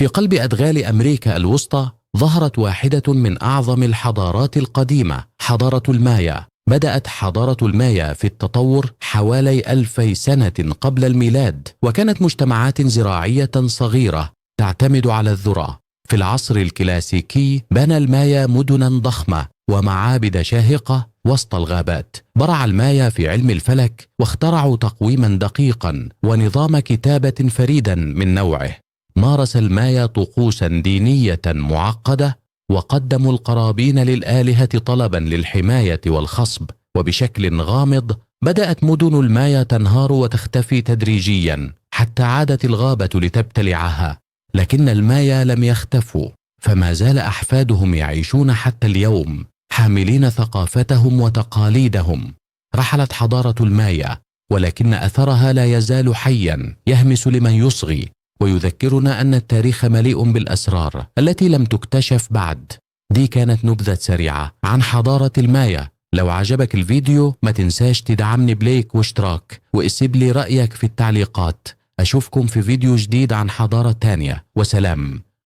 في قلب أدغال أمريكا الوسطى ظهرت واحدة من أعظم الحضارات القديمة، حضارة المايا. بدأت حضارة المايا في التطور حوالي 2000 سنة قبل الميلاد، وكانت مجتمعات زراعية صغيرة تعتمد على الذرة. في العصر الكلاسيكي بنى المايا مدنا ضخمة ومعابد شاهقة وسط الغابات. برع المايا في علم الفلك واخترعوا تقويما دقيقا ونظام كتابة فريدا من نوعه. مارس المايا طقوسا دينية معقدة وقدموا القرابين للآلهة طلبا للحماية والخصب. وبشكل غامض بدأت مدن المايا تنهار وتختفي تدريجيا حتى عادت الغابة لتبتلعها. لكن المايا لم يختفوا، فما زال أحفادهم يعيشون حتى اليوم حاملين ثقافتهم وتقاليدهم. رحلت حضارة المايا، ولكن أثرها لا يزال حيا يهمس لمن يصغي، ويذكرنا أن التاريخ مليء بالأسرار التي لم تكتشف بعد. دي كانت نبذة سريعة عن حضارة المايا. لو عجبك الفيديو ما تنساش تدعمني ب like واشتراك، واسيب لي رأيك في التعليقات. أشوفكم في فيديو جديد عن حضارة تانية، وسلام.